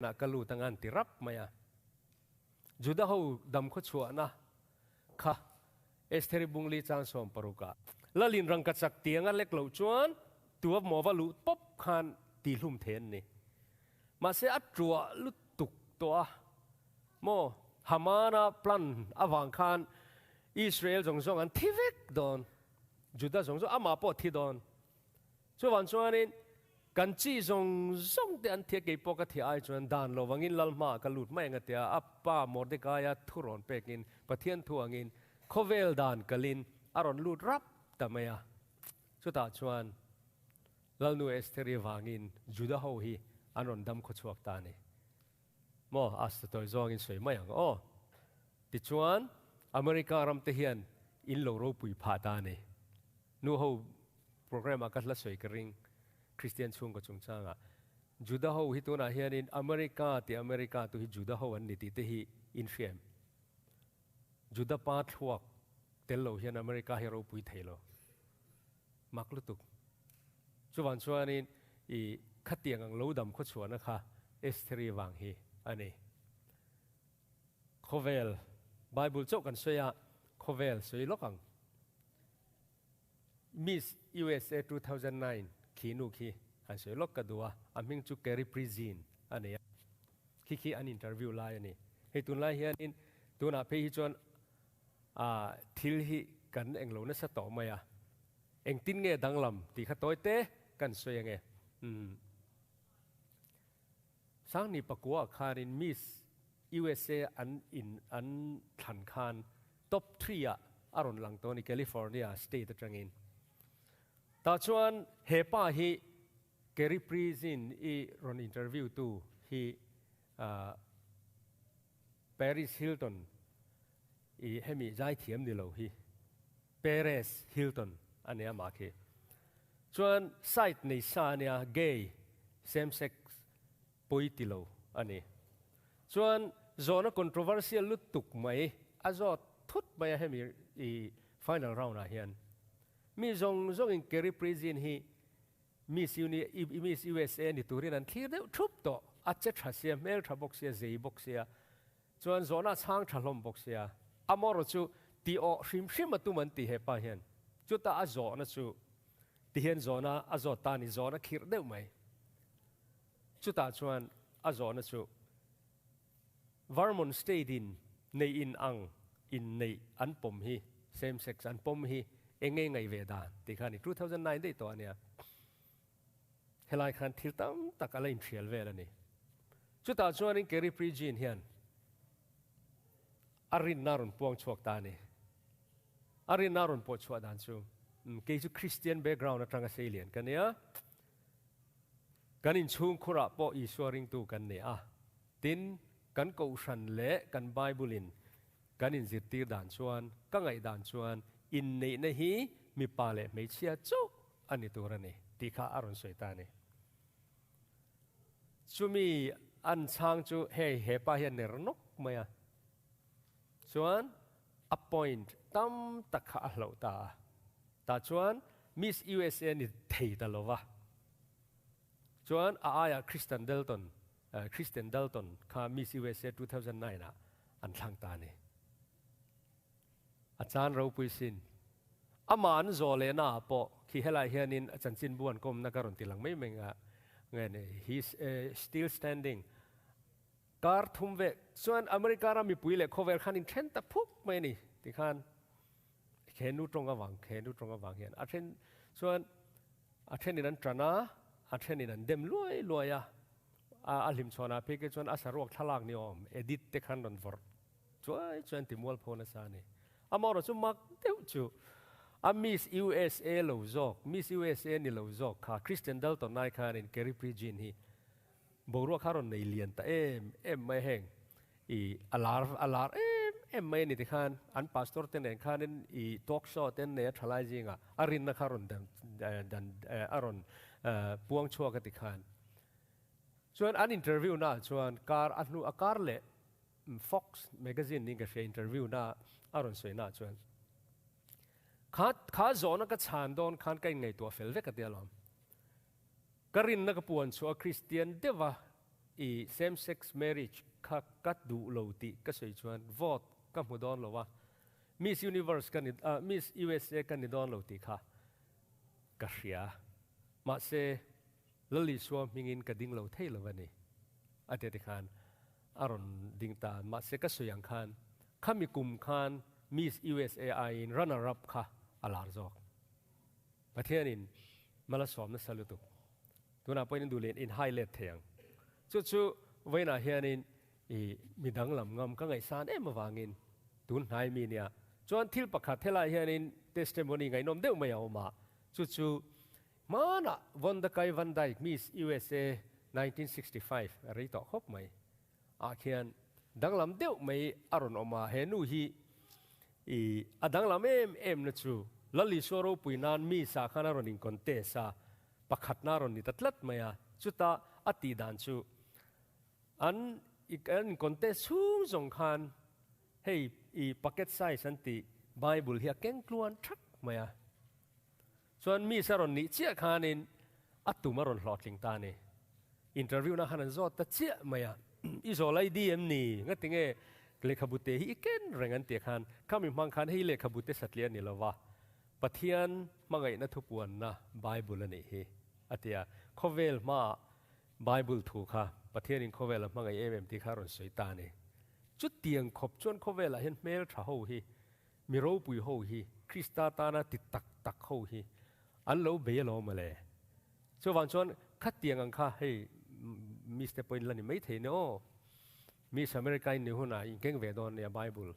Ah ka lut anga an ti rap mai a. Juda ho dam khaw chhuahna kha Estheri bungli chang 60 ah Lalin rangkachak tiang a lek loh chuan tua maw va luh pawp khan tihlum thei an ni. Mahse a tuah lutuk tawh a maw Hamana plan avang khan Israel zawng zawng an thi vek dawn, Juda zawng zawng amah pawh a thi dawn. Chuvang chuanin kan chi zawng zawng te an thia kei pawh ka thia ai chuan dan lo vangin lal hmaah ka lut mai ang a tia a pa Mordekaia thu rawn pekin Pathian thu angin khawvel dan kalin a rawn lut rap ta mai a. Chutah chuan Lalnu Estheri vangin Juda ho hi an rawn dam khawchhuak ta a ni. Maw a sa tawi zawngin sawi mai ang aw. Tichuan America ram te hian in lo ropui phah ta a ni. Nu ho Program ah ka hla sawi ka ring Christian chhungkaw chungchangah. Juda ho hi tunah hianin America tih America tu hi Juda ho an ni tih te hi in hria em? Juda pa thluak tel lo hian America hi a ropui thei lo. Mak lutuk. Chuvang chuanin i khatiang ang lo dam khawchhuahna kha Estheri vang hi a ni. Khawvel, Bible chauh kan sawi a, khawvel sawi lawk ang. Miss USA 2009 khi nu khi han sawi lawk ka duh a, a hming chu Carrie Prizin a ni a, khi khi an interview lai a ni. Hei tunlai hianin tunah phei hi chuan thil hi kan englo nasa tawh mai a, engtin nge danglam tih kha tawi te kan sawi ange. Umm. Sangni pakua khanin Miss USA an in an thlan khan top three ah a rawn lang tawh a ni California state atangin. Tah chuan he pa hi Kerry Prizin i rawn interview tu hi Paris Hilton i hemi zaithiam ni lo hi Perez Hilton a nia mah khi. Chuan side nei sa a nia, gay, same sex pawi ti lo a ni. Chuan zawhna controversial lutuk mai a zawt thut mai a hemi i final round ah hian. Mi zawng zawng in Kerry Prizin hi Miss Uni Miss USA ni turin an thlir deuh thup tawh. A che tha sia, hmel tha bawk sia, zei bawk sia. Chuan zawhna a chhang tha hlawm bawk sia, amaherawh chu ti awh hrim hrim a tum an ti hepa hian. Chutah a zawhna chu ti hian zawhna a zawt ta a ni, zawhna khirh deuh mai. Chutah chuan a zawhna chu Vermont State in nei in ang in neih an pawm hi, same sex an pawm hi eng nge ngaih ve dan tih kha a ni. 2009 daih tawh a nia. Helai khan thil tam tak a la inhrial vel a ni. Chutah chuanin Kerry Pregin hian a rinna a rawn puang chhuak ta a ni. A rinna a rawn pawh chhuah dan chu, kei chu Christian background atanga sei lian ka nia, kan inchhungkhurah pawh Isua ringtu kan ni a, tin, kan kohhran leh kan Bible-in kan inzirtir dan chuan, ka ngaihdan chuan inneihna hi mipa leh hmeichhia chauh a ni tur a ni tih kha a rawn sawi ta a ni. Chumi an chhang chu hei he pa hi a ner nawk mai a, chuan a point tam tak kha a hloh ta a, tah chuan Miss USA ni thei ta lo va, chuan a aiah Kristen Dalton, Kristen Dalton kha Miss USA 2009 ah an thlang ta a ni. A chan ropui sin. Amah an zawh lehna ah pawh khi helai hianin a chanchinbu an kawmna ka rawn ti lang mai mai nga nge ni, he is still standing. Kar thum vek chuan America ram mipui leh khawvel khan in then ta phuk mai a ni ti khan he nu tawng avang he nu tawng avang hian a then chuan a thenin an tan a, a thenin an dem luai luai a, a hlimchhawnah phei khi chuan a saruak thlalak ni awm edit te khan rawn vawrh Chuai chuan ti mualpho nasa a ni. Amaherawh chu mak deuh chu a Miss USA lo zawk, Miss USA ni lo zawk kha Christian Dalton ai khanin Kerry Pregin hi boruak kha a rawn nei lian ta em em mai heng i a lar a lar em em mai a ni tikhan an pastor te nen khanin i talk show te an nei a thalai zingah a rinna kha a rawn dan dan a rawn puang chhuak a tikhan chuan an interview naah chuan kar a hnu a kar leh Fox magazine niin ka hria interview na a rawn sawi naah chuan kha kha zawhna ka chhan dawn khan ka inngaihtuah fel vek a tia lawm. Ka rinna ka puan chhuah a Kristian deuha i same sex marriage kha ka duh lo tih ka sawi chuan vote ka hmu dawn lo a, Miss Universe ka ni Miss USA ka ni dawn lo tih kha ka hria. Mahse, Lal Isua hmingin ka ding lo thei lo a ni, a ti a tikhan a rawn ding ta. Mahse, ka sawi ang khan khami kum khan Miss USA aiin runner up kha a lar zawk. Pathianin mal a sawm nasa lutuk. Tunah pawhin in duh leh in hai let thei ang. Chu chu vawiinah hianin i mi danglam ngam ka ngaihsan em avangin tun hnai mi nia. Chuan thil pakhat helaiah hianin testimony ngaihnawm deuh mai a awm a, chu chu hmanah Vondakai Van Dyke Miss USA 1965 a rei tawh khawp mai ah khian danglam deuh mai a rawn awm a, he nu hi i a danglam em em na chu Lal Isua ropui nan mi sa khan a rawn in contest a, pakhatna a rawn ni ta tlat mai a, chuta a tih dan chu an an in contest chhung zawng khan hei i pocket size an tih Bible hi a keng tluan thak mai a, Chuan Miss a rawn nih chiah khanin a tum a rawn hlawhtling ta a ni. Interview na khan an zawt ta chiah mai a, I zawl ID em ni? Ngati nge lehkhabu te hi i ken reng an tih khan, khami hmang khan hei lehkhabu te satliah a ni lo va, Pathian hmangaihna thupuanna Bible a nih hi a ti a. Khawvel hmaah Bible thu kha Pathianin khawvel a hmangaih em em tih kha a rawn sawi ta a ni. Chutiang khawp chuan khawvelah hian hmeltha ho hi Mi ropui ho hi Krista tana ti tak tak ho hi an lo bei alawm mawle. Chuvang chuan khatiang ang kha hei Miss te pawhin la ni maithei ne aw. Miss America in ni hunah in keng ve dawn nia Bible.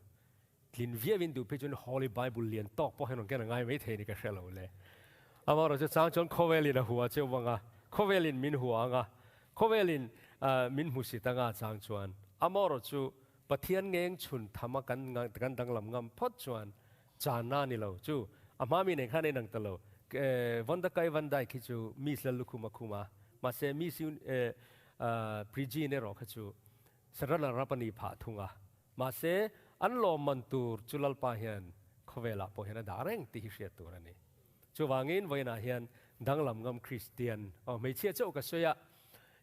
Tlin viau in duh phei chuan Holy Bible lian tawk pawh hian rawn ken a ngai maithei ni ka hre lo le. Amaherawhchu chang chuan khawvelin a hua cheu vang a, khawvelin min hua ang a, khawvelin min hmusit anga chang chuan amaherawhchu Pathian ngeng chhun tham a kan kan danglam ngam phawt chuan channa a ni lo. Chu a hma mi nen khan a inang ta lo. Vondakai Vandai khi chu Miss Lallukhum a khum a, mahse Miss Prigene erawh kha chu Sarana rap a ni phah thung a. Mahse an lawmman tur chu Lalpa hian khawvelah pawh hian a dah reng tih hi hriat tur a ni. Chuvangin vawiinah hian danglam ngam Kristian, aw hmeichhia chauh ka sawi a,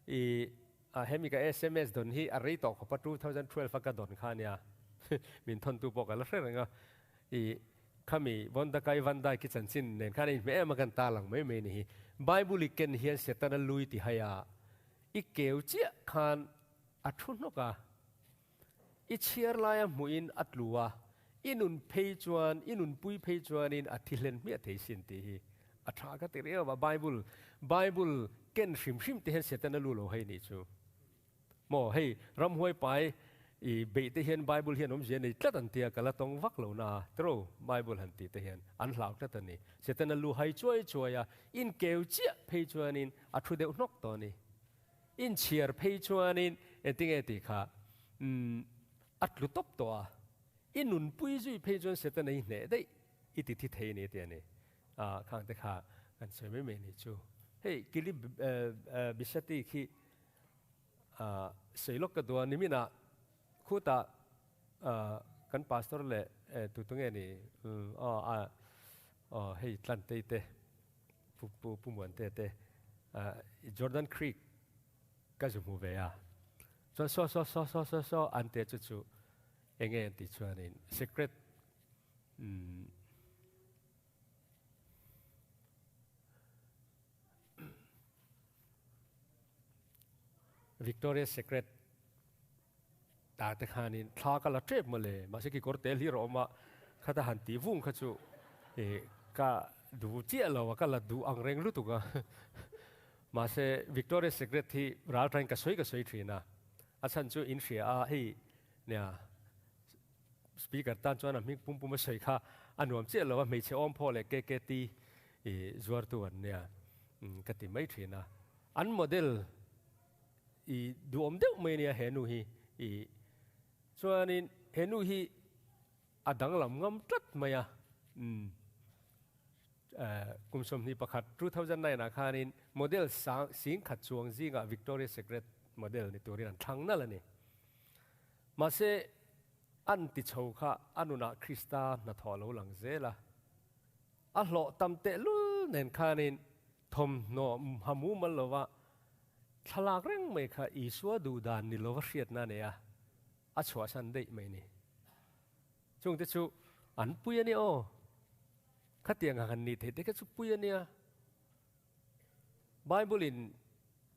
i A hemi ka sms dawn hi a rei tawh khawp a, 2012 a ka dawn kha ania, min thawntu pawh ka la hre reng a, i khami Vondakai Vandai khi chanchin nen khan a inhmeh em a kan ta lang mai mai ni hi. Bible i ken hian Setana lui ti hai a, i keu chiah khan a thu hnawk a, i chhiar laia hmuhin a tlu a, i nun phei chuan, i nunpui phei chuanin a thi hlen hmiah thei sin tih hi a tha ka ti riau a. Bible, Bible ken hrim hrim te hian Satan a lu lo hei nih chu. Maw hei ramhuai pai i beih te hian Bible hian awmzia nei tlat an tia ka la tawng vak lo na tro Bible han tih te hian an hlau tlat a ni. Satan a lu hai chuai chuai a, in keu chiah phei chuanin a thu deuh hnawk tawh a ni. Inchhiar phei chuanin engtinge tih kha umm a tlu tawp tawh a, i nunpui zui phei chuan Setana i hneh daih i ti thi thei a ni tih a ni. Ah khang te kha kan sawi mai mai ni chu. Hei Kili Bisati khi ah sawi lawk ka duh a, niminah khutah ah kan pastor leh tutu nge ni umm aw ah aw hei Tlantei te Pu Pu Pu Muante te Jordan Creek ka zu hmu ve a, chuan saw saw saw saw saw saw an te chu chu enge an tih chuanin secret umm Victoria Secret ta te khanin thla ka la tep mawle, mahse kikawr tel hi rawh awm a, khata han tih vung kha chu ih ka duh chiah lo a, ka la duh ang reng lutuk a, mahse Victoria Secret hi ral tain ka sawi ka sawi thin a, a chhan chu in hria a hei nia speaker tan chuan a hming pum pum a sawi kha a nuam chiah lo a, hmeichhe awm phaw leh KKT ih zuartu an nia ka ti mai thin a, an model I duhawm deuh mai ania he nu hi i chuanin he nu hi a danglam ngam tlat mai a umm kum 21 2009 ah khanin model sang sing khat chuang zingah Victoria Secret model ni turin an thlang nalh a ni. Mahse an ti chho kha a nunah Krista hnathawh a lo lang zel a, a hlawh tam tehlul nen khanin thawmhnaw ha mumal lova. Thlalak reng mai kha Isua duh dan ni lova hriatna a nei a, a chhuahsan daih mai ni. Chungte chu an pui a nia aw. Khatiang ang han nih theih te kha chu pui a nia. Bible in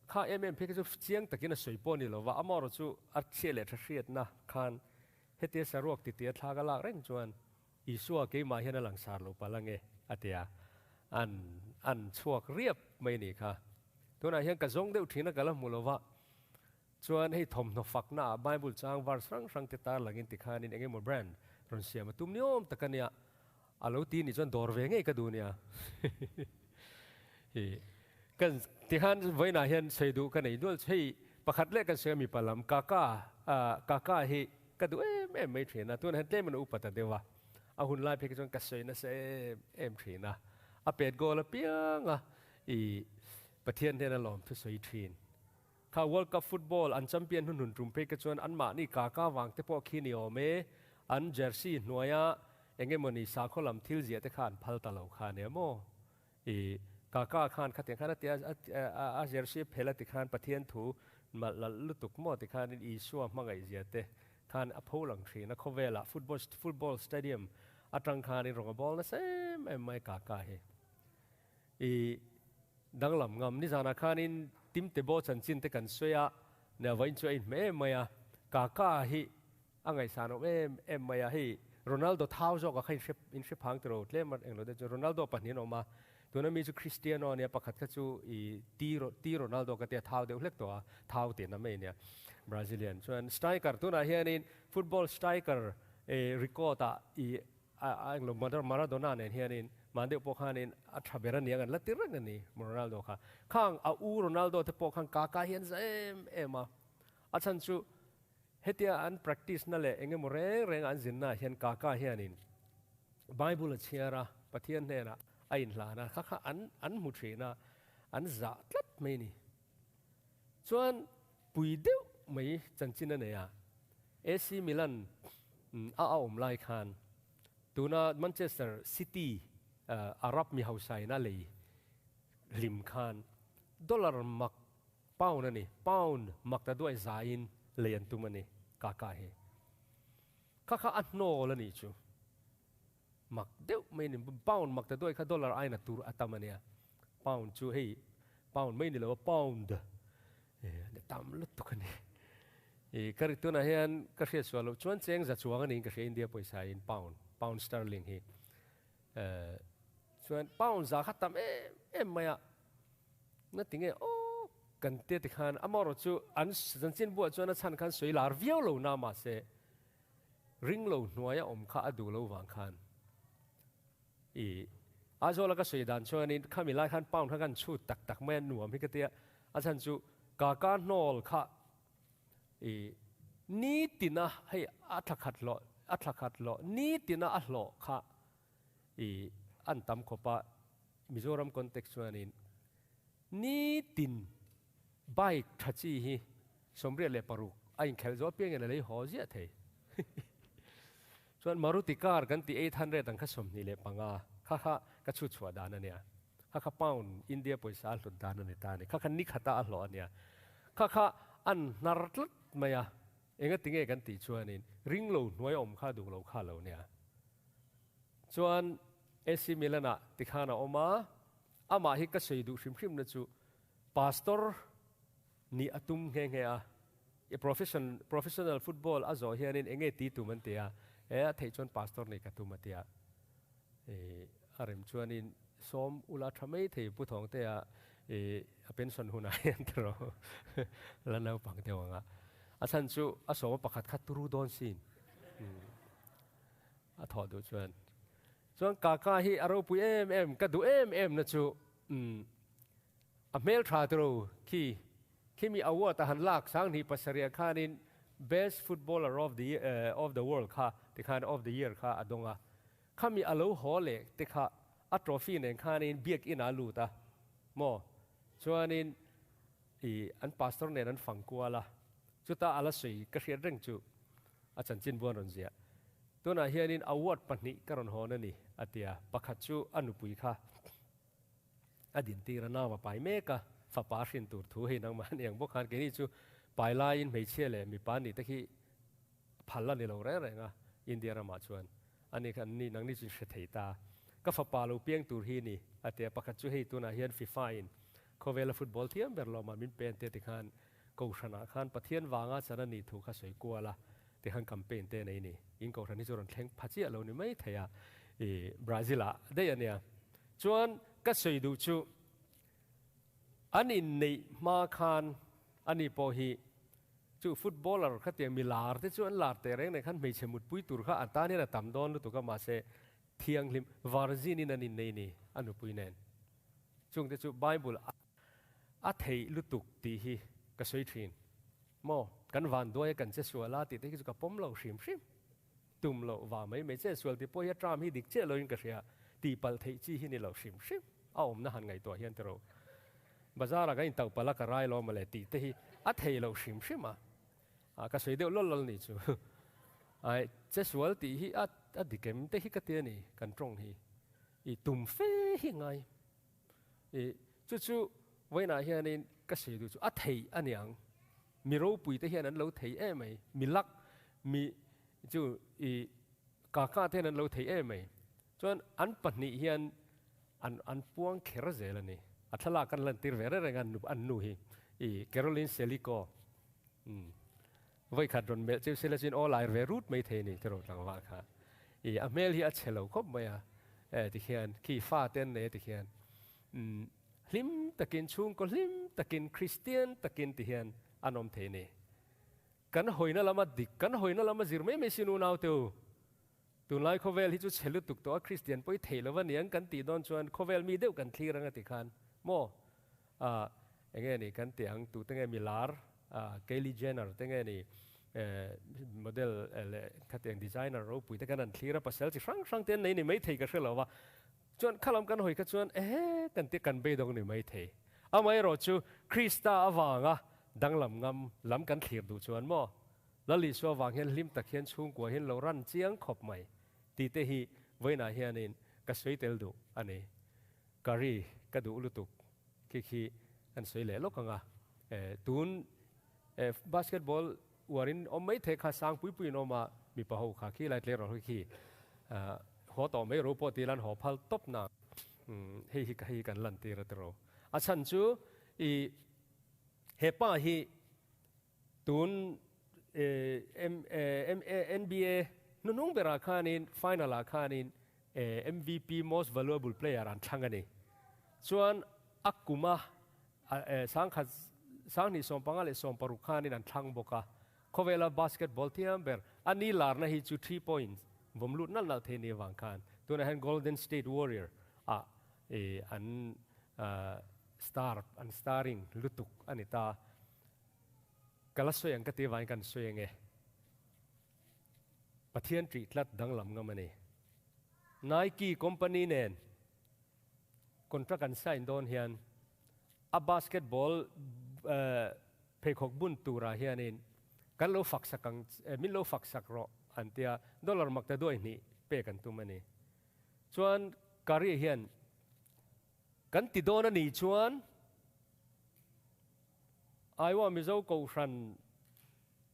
kha em em phei kha chu chiang takin a sawi pawh a ni lova, amaherawh chu a chhiah leh tha hriatna khan hetia saruak titia thlak a lak reng chuan Isua keimah hian a langsar lo palh ange a ti a, an an chhuak riap mai a nih kha. Tunah hian ka zawng deuh thin a ka la hmu lova, chuan hei thawmhnaw fakna ah Bible chang verse hrang hrang te tar langin tikhanin eng emaw brand rawn siam a tum ni awm tak a nia, a lo ti nih chuan dawr ve ngei ka duh nia. Hi kan tikhan vawiinah hian sawi duh ka nei nual chu hei pakhat leh kan sawi a mipa lam Kaka Kaka hi Ka duh em em mai thin a, tunah hian tlem in a upa ta deuh a, a hun lai phei khi chuan ka sawi nasa em em thin a, a pet goal apiang a i Pathian hnena lawm thu sawi thin. Kha World Cup football an champion hnuhnun tum phei kha chuan anmahni Kaka vang te pawh khi ni awm e, an jersey hnuaia eng emawni sakhaw lam thil ziah te kha an phal ta lo kha ania maw? I Kaka khan khatiang khan a ti a, a jersey phel a ti khan Pathian thu malh lalh lutuk maw ti khanin Isua hmangaih zia te khan a pho lang thin a, khawvelah football football stadium atang khanin rawn a bawl nasa em em mai Kaka hi. I danglam ngam nizanah khanin Timte Bo chanchin te kan sawi a, nia vawiin chu a inhmeh em mai a, Kaka hi A ngaihsan awm em em mai a, hei Ronaldo thau zawk ah kha in hre in hre phang tiro tlem a englo te chu Ronaldo pahnih an awm a, tuna mi chu Cristiano ania pakhat kha chu i T T Ronaldo ka tia thau deuh hlek tawh a, thau tihna mai ania Brazilian chuan striker tunah hianin football striker e record ah i a a englo Maradona nen hianin mah deuh pawh khanin a tha ber aniang an la ti reng ani Ronaldo kha, khang a u Ronaldo te pawh khan Kaka hi an za em em a, a chhan chu Hetia an practice na leh engemaw reng reng an zinna ah hian Kaka hianin Bible a chhiar a, Pathian hnenah a inhlan a, kha kha an an hmu thin a, an zah tlat mai ni. Chuan pui deuh mai chanchin a nei a, AC Milan a a awm lai khan tuna Manchester City Arab mi hausain a lei hlim khan dollar mak Pound a ni. Pound mak ta duai zaiin lei an tum a ni. Kaka hi. Kha kha a hnawl a nih chu. Mak deuh mai a ni. Pound mak ta duai kha dollar aiin a tur a tam a nia. Pound chu hei pound mai ni lo a pound a tam lutuk a ni. I ka ri tunah hian ka hriat sual loh chuan cheng za chuang a niin ka hria India pawisa in pound, pound sterling hi. Chuan pound za kha tam em em mai a. Na ti nge aw kan tia ti khan amaherawh chu an chanchin buah chuan a chhan khan sawi lar viau lo na mahse ring lo hnuaia awm kha a duh lo vang khan i Aizawla ka sawi dan chuanin khami lai khan pound kha kan chhut tak tak mai a nuam hi ka tia a chhan chu kaka hnawl kha i nitina hei a thla khat hlawh a thla khat hlawh nitina a hlawh kha i an tam khawp a Mizoram context chuanin nitin bike tha chi hi 86 a inkhelh zawh apiangin a lei haw ziah thei. Chuan Maruti car kan tih 800 ang kha 25 kha kha ka chhut chhuah dan a nia. Kha kha pound India pawisa a hlut dan a ni ta a ni. Kha kha ni khata a hlawh a nia. Kha kha an hnar tlat mai a. Engati nge kan tih chuanin ring lo hnuai awm kha duh lo kha lo nia. Chuan AC Milan ah tikhan a awm a, amah hi ka sawi duh hrim hrim na chu Pastor nih a tum nghe nghe a, i profession professional football a zawh hianin enge ti tum an ti a, e a theih chuan Pastor nih ka tum a ti a, i a rem chuanin sawm ula tha mai thei Pu Thawngtea i a pension hunah hian tiraw la naupang deuh ang a, a chhan chu a sawma pakhat kha turu dawn sin. A thawh duh chuan chuan Kaka hi a ropui em em, ka duh em em na chu umm a hmel tha tiro khi khimi award a han lak 2007 ah khanin best footballer of the of the world kha tikhan of the year kha a dawng a, khami a lo haw leh te kha a trophy nen khanin biak in ah a lut a maw chuanin i an pastor nen an fang kual a chuta a la sawi ka hriat reng chu A chanchin buan rawn ziah. Tunah hianin award pahnih ka rawn hawn a ni, a ti a. Pakhat chu a nupui kha a dintir a, nau a pai mek a. Fapa a hrin tur thu hei nangmah a ni ang bawk khan keini chu pai laiin hmeichhia leh mipa nih te khi phal a ni lo reng reng a, India ramah chuan a ni kha ni nangni chu in hre thei ta. Ka fapa lo piang tur hi ni a ti a, pakhat chu hei tunah hian FIFA in khawvela football thiam ber lawmah min pen te tikhan Kohhranah khan Pathian vanga chan a nih thu kha sawi kual a, tikhan campaign te nei ni. In Kohhran hi chu rawn thleng pha chiah lo ni mai thei a, i Brazil ah daih a nia. Chuan ka sawi duh chu an inneih hma khan ani pawh hi chu footballer kha tiang mi lar te chu an lar teh reng nen khan hmeichhe mutpui tur kha a tan hian a tam dawn lutuk a, mahse thianghlim virgin in an innei ni a nupui nen. Chungte chu Bible a. A theih lutuk tih hi ka sawi thin. Maw? Kan vanduai a kan che sual a tih te hi chu ka pawm lo hrim hrim. Tum loh va mai mai che sual tih pawh hi a term hi dik chiah loin ka hria. Tih palh theih chi hi ni lo hrim hrim. A awmna han ngaihtuah hian tiraw. Bazar ah kan intauh palh a ka rai lo mawle tih te hi a thei lo hrim hrim a. Ka sawi deuh lawlh lawlh nih chu. Ai, che sual tih hi a a dik em te hi ka ti a ni kan tawng hi. I tum fe hi ngai. I chu chu vawiinah hianin ka sawi duh chu a thei a niang, mi ropui te hian an lo thei em mai, mi lak mi chu i kaka te hian an lo thei em mai. Chuan an pahnih hian an an puang kher zel a ni. A thlalak kan lantir ve reng reng a an nu hi i Caroline Seliko umm vawikhat rawn melh cheu sela chuan aw lai ve rut mai thei a ni tiraw tlangval kha. I a hmel hi a chhe lo khawp mai a, e tikhian khi fa te an nei a tikhian umm hlim takin chhungkaw hlim takin Kristian takin tihian an awm thei a ni. Kan hawina lama dik kan hawina lama zir mai mai sin unau te u. Tunlai khawvel hi chu chhe lutuk tawh a Kristian pawh i theih lo va niang kan tih dawn chuan khawvel mi deuh kan thlir ang a tikhan maw ah enge ni kan tih ang tute nge mi lar ah Kylie Jenner te nge ni model leh khatiang designer ropui te kan han thlir a pasal chi hrang hrang te an nei ni maithei ka hre lo va chuan khalam kan hawi kha chuan ehe kan tih kan beidawng ni maithei amaherawh chu Krista avanga danglam ngam lam kan thlir duh chuan maw Lal Isua avang hian hlim tak hian chhungkua hian lo ran chiang khawp mai tih te hi vawiinah hianin ka sawi tel duh a ni. Curry ka duh lutuk khi khi an sawi leh lawk ang a, tun basketball uarin awm mai thei kha sang pui puiin awm a, mipa ho kha khi lai tleirawl ho khi haw tawh mai ro pawh ti ila an haw phal tawp na hei hi hei hi kan lantir a tiro. A chhan chu i hepa hi Tun NBA hnuhnung berah khanin final ah khanin MVP Most Valuable Player an thlang a ni. Chuan a kuma sangkhat sanghnih sawmpanga leh sawmparuk khanin an thlang bawk a. Khawvela basketball thiam ber a ni larna hi chu 3 points vawm lut nalh nalh thei ni avang khan tunah hian Golden State Warrior ah an star an starring lutuk a ni ta. Ka la sawi ang ka ti avangin kan sawi ang e. Pathian ṭih tlat danglam ngam a ni. Nike company nen contract an sign dawn hian a basketball pheikhawk bun turah hianin kan lo fak sak ang min lo fak sak rawh an tia dollar makta duai hnih pek an tum a ni. Chuan Curry hian kan ti dawn a nih chuan Iowa Mizo Kohhran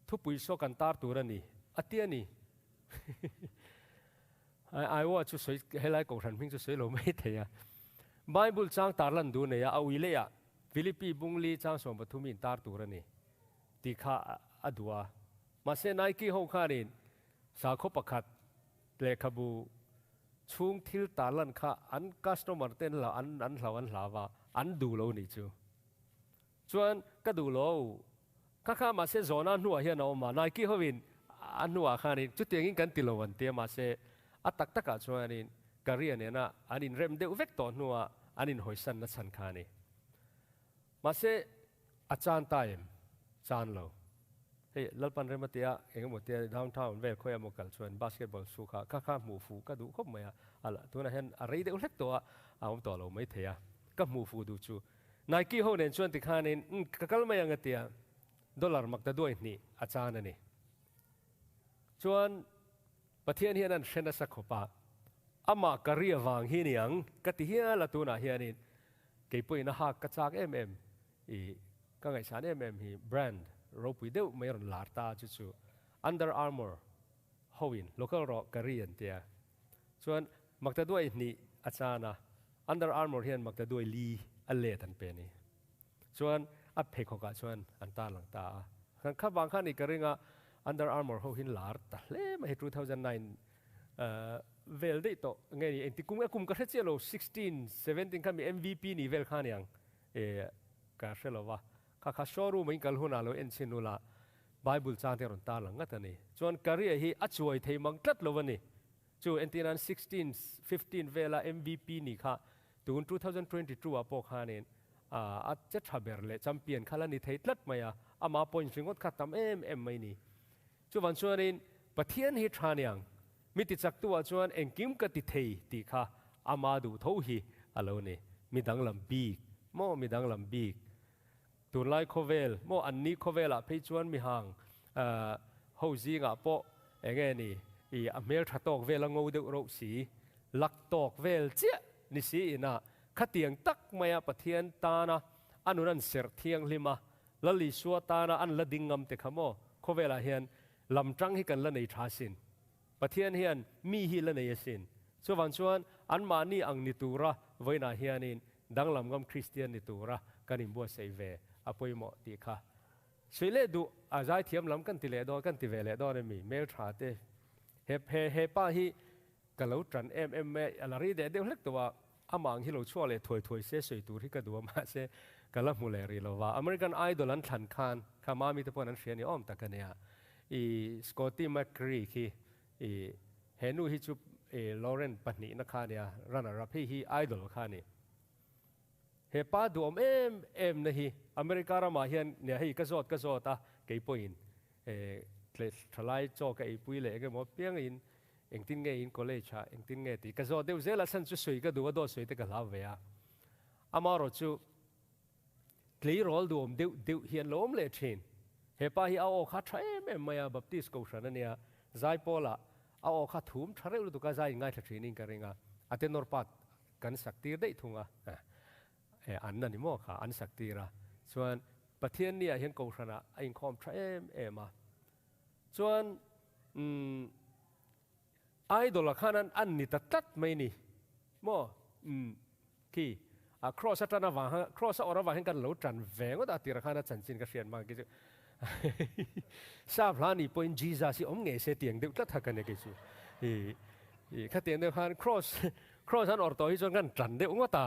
thupui saw kan tar tur a ni, a ti a ni. Iowa chu sawi, helai Kohhran hming chu sawi lo mai thei a. Bible chang tar lan duh nei a, a ui leh ah Philippi Bungli chang 13 in tar tur a ni tih kha a duh a. Mahse Nike ho khanin sakhaw pakhat lehkhabu chhung thil tar lan kha an customer ten an an hlau an hlau a, an duh lo nih chu. Chuan ka duh lo. Kha kha mahse zawhna hnuah hian a awm a, Nike hovin a hnuah khanin chutiangin kan ti lo an ti a, mahse a tak takah chuanin career nena an inrem deuh vek tawh hnuah an inhawisanna chhan kha a ni. Mahse a chan ta em? Chan lo. Hei Lalpan rem a tia eng emaw tia downtown vel khawi emaw kal chuan basketball su kha kha kha hmuh fuh ka duh khawp mai a, a tunah hian a rei deuh hlek tawh a, a awm tawh lo maithei a, ka hmuh fuh duh chu Nike ho nen chuan tikhanin umm ka kal mai ang a tia, dollar mak ta duai hnih a chan a ni. Chuan Pathian hian an hre nasa khawp a, amah ka ri avang hi ni ang ka ti hial a tunah hianin keipawhin a hak ka chak em em. I ka ngaihsan em em hi brand ropui deuh mai rawn lar ta chu chu Under Armour hoin local rawh Curry an tia. Chuan Maktaduai hnih a chan a, Under Armour hian Maktaduai li a let an pe a ni. Chuan a pheikhawk ah chuan an tarlang ta a. Kan kha vang khan i ka ring a, Under Armour ho hin lar ta hle mai hi 2009 vel daih tawh nge ni engti kum nge kum ka hre chiah lo 16, 17 khan mi MVP ni vel kha aniang e ka hre lo va. Kha kha showroom a in kal hunah lo en chhin ula Bible chang te rawn tarlang ngat a ni. Chuan career hi a chuai thei mang tlat lo a ni. Chu entirnan 16, 15 vela MVP ni kha Tun 2022 ah pawh khanin a che tha ber leh champion kha la ni thei tlat mai a, ama points ringawt kha tam em em mai ni. Chuvang chuanin Pathian hi tha niang, mi ti chaktu ah chuan engkim ka ti thei tih kha ama duh tho hi a lo ni. Mi danglam bik maw mi danglam bik. Tunlai khawvel maw an ni khawvel ah phei chuan mi hang ho zingah pawh enge ni i a hmel tha tawk vel a ngo deuh roh si, lak tawk vel chiah ni si ina khatiang tak maia Pathian tana a nun an serh thianghlim a, Lal Isua tana an la ding ngam te kha maw khawvelah hian lam tang hi kan la nei tha sin. Pathian hian mi hi la nei asin. Chuvang chuan anmahni ang ni tura vawiinah hianin danglam ngam Kristian ni tura kan inbuatsaih ve a pawimawh tih kha Sui leh duh a zaithiam lam kan ti leh dawn kan ti ve leh dawn emi hmeltha te he he he pa hi ka lo tan em em mai a la ri deh deuh hlek tawh a amah ang hi lo chhuak leh thuai thuai se sawi tur hi ka duh a mahse ka la hmu leh rih lo va American Idol an thlan khan kha mami te pawhin an hria ni awm tak a nia i Scotty McCreery khi i he nu hi chu i Lauren pahnihna kha a nia runner up hei hi Idol kha a ni. He pa duhawm em em na hi America ramah hian nia hei ka zawt ka zawt a, kei pawhin thalai chaw ka eipui leh eng emaw piangin engtin nge in college ah engtin nge tih ka zawt deuh zel a, chhan chu sawi ka duh a, dawt sawi te ka hlau ve a. Amaherawhchu tleirawl duhawm deuh deuh hi an lo awm leh thin. He pa hi a aw kha tha em em mai a, Baptist Kohhran a nia, Zaipawlah a aw kha thum tha reuh lutuk a, zai in ngaithla thinin ka ring a, a tenor part Kan sak tir daih thung a, eh an a ni maw kha an sak tir a, chuan Pathian ni ah hian Kohhran ah a inkhawm tha em em a, chuan umm Idol ah khan an an ni ta tlat mai ni maw umm khi a Kross a tan avang khan Kross a awrh avang hian kan lo tan ve ngawt a tirah khan a chanchin ka hriat mang khi chu Sap hla ni pawhin Jesus hi awm ngei se tiang deuh tlat ha ka ni kei chu i i khatiang deuh khan Kross Kross an awrh tawh hi chuan kan tan deuh ngawt a,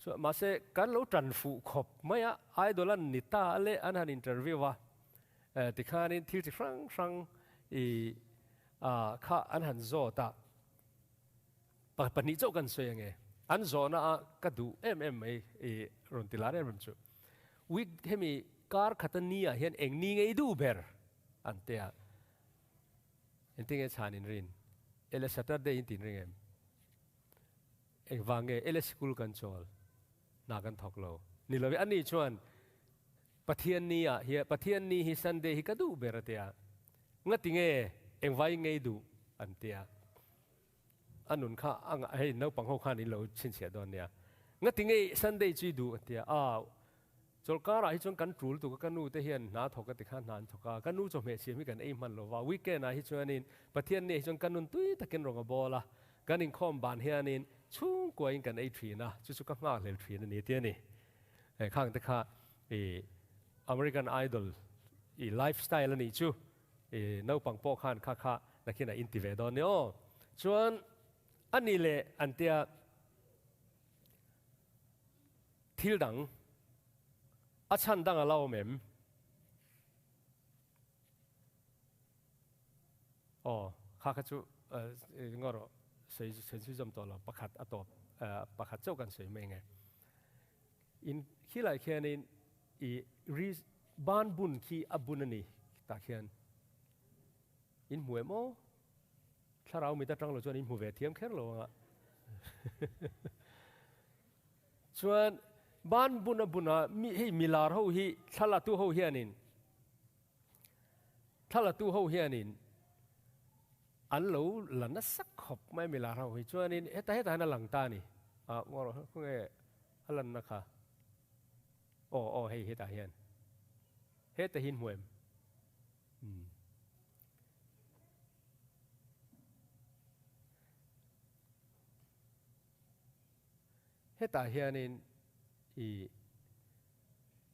chuan mahse kan lo tan fuh khawp mai a, idol an ni ta a leh an han interview a, eh tikhanin thil chi hrang hrang i ah kha an han zawt a, pa pahnih chauh kan sawi ange, an zawhna a ka duh em em mai i rawn ti lar em em chu, week hemi kar khata ni ah hian eng ni ngei duh ber an tia. Engtinge chhan in rin? Ele Saturday in tin ring em? Engvang nge ele sikul kan chawl? Hna kan thawk lo. Ni lo e, ani chuan Pathian ni ah hian Pathian ni hi Sunday hi ka duh ber a tia. Ngatinge engvai ngei duh an tia. A nun kha a hei naupang ho khan in lo chhinchhiah dawn nia. Ngatinge Sunday chu i duh a tia. Aa Chawlhkar ah hi chuan kan tul tuk a, ka nu te hian hna thawk a ti kha hna an thawk a, ka nu chawhmeh siam hi kan ei hman lo va, weekend ah hi chuanin Pathian ni ah hi chuan ka nun tui takin rawng a bawl a, kan inkhawm ban hianin chhungkua in kan ei thin a, chu chu ka nghakhlel thin a ni ti a ni. Khang te kha i American Idol i life style a nih chu i naupang pawh khan kha kha nakhin a inti ve dawn ni aw. Chuan a ni leh an tia. Thil dang a chhan dang a la awm em? Aw, kha kha chu ngaw rawh, sawi sawi zui zawm tawh lo, pakhat a tawp, pakhat chauh kan sawi mai nge. In khilai khianin i ri ban bun khi a bun a ni tah khian in hmu em aw? Thlarau mit atang lo chuan in hmu ve thiam kher lo anga. Chuan ban bun a bun a mi hei milar ho hi thlalatu ho hianin thlalatu ho hianin an lo la nasa khawp mai milar ho hi chuanin heta hetah hian a lang ta a ni. Ah ngaw rawh khawnge a lanna kha. Aw aw hei hetah hian heta hi in hmu em? Umm. Hetah hianin i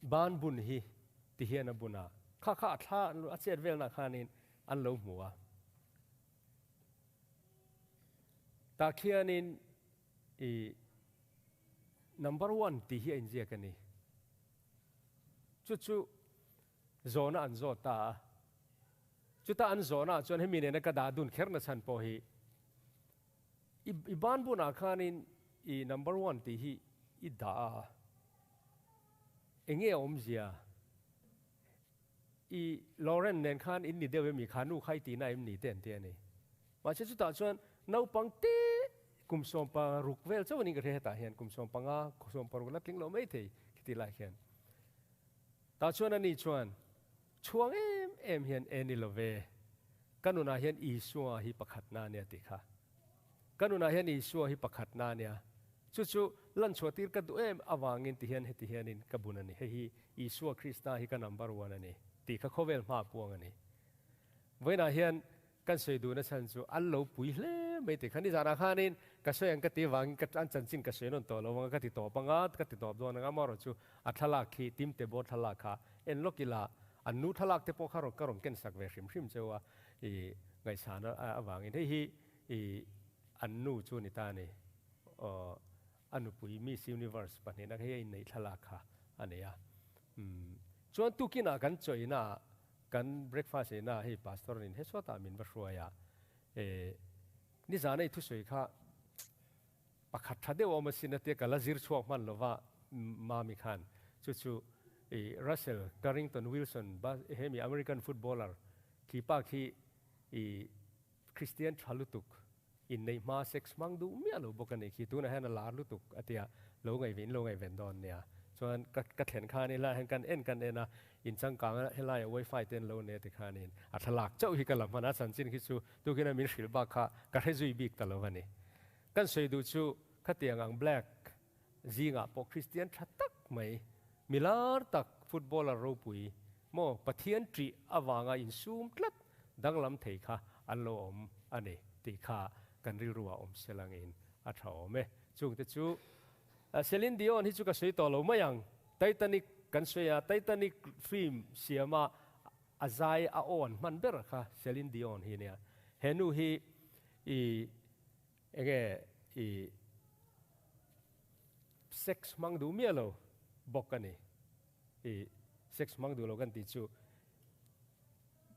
ban bun hi ti hian a bun a, kha kha a thla a chet velnah khanin an lo hmu a. Tah khianin i number one tih hi a inziak a ni. Chu chu zawhna an zawt ta a. Chuta an zawhnaah chuan hemi nena ka dah dun kherna chhan pawh hi i ban bunah khanin i number one tih hi i dah a, enge a awmzia? I Lauren nen khan in ni deuh em i kha nu kha i tihna em ni te an ti a ni. Mahse chutah chuan naupang te kum 16 vel chauh anih ka hria hetah hian kum 15, 16 la tling lo mai thei khiti lai khian. Tah chuan ani chuan chhuang em em hian e ni lo ve, ka nunah hian Isua hi pakhatna ania tih kha. Ka nunah hian Isua hi pakhatna ania. Chu chu lanchhuah tir ka duh em avangin ti hian heti hianin ka bun a ni. Hei hi Isua Krista hi ka number one a ni tih kha khawvel hma puang a ni. Vawiinah hian kan sawi duhna chhan chu an lo pui hle mai tih kha nizanah khanin ka sawi ang ka ti avangin ka an chanchin ka sawi nawn tawh lo vang a ka ti tawp anga ka ti tawp dawn ang amaherawh chu a thlalak khi Timte bawr thlalak kha en lawk ila an nu thlalak te pawh kha rawn ka rawn ken sak ve hrim hrim cheu a i ngaihsan avangin hei hi i an nu chu ni ta a ni. Aw a nupui Miss Universe pahnihna kha hi a inneih thlalak kha a nei a. Umm chuan tukinah kan chawina ah kan breakfast eina ah hei Pastor nin he sawtah min va hruai a, eh nizana i thusawi kha pakhat tha deuh a awm asin a tia ka la zir chhuak hman lova Mami khan chu chu i Russell Carrington Wilson hemi American footballer khi pa khi i Kristian tha lutuk, inneih hma sex hmang duh miah lo bawk a nih khi, tunah hian a lar lutuk a tia, lo ngaihven lo ngaihven dawn nia. Chuan ka ka thlen khan helaiah hian kan en kan en a, in changkang a helaiah wifi te an lo nei a ti khanin a thlalak chauh hi ka la hman a, chanchin khi chu tukin a min hrilh bak kha ka hre zui bik ta lo a ni. Kan sawi duh chu khatiang ang black zingah pawh Kristian tha tak mai, mi lar tak, footballer ropui maw Pathian ṭih avanga insum tlat danglam thei kha an lo awm a ni tih kha kan rilruah awm se langin a ṭha awm e. Chungte chu Celine Dion hi chu ka sawi tawh lo mai ang. Titanic kan sawi a, Titanic film siama a zai a aw an hman ber kha Celine Dion hi nia. He nu hi i Enge i sex hmang duh miah lo bawk a ni. I sex hmang duh lo kan tih chu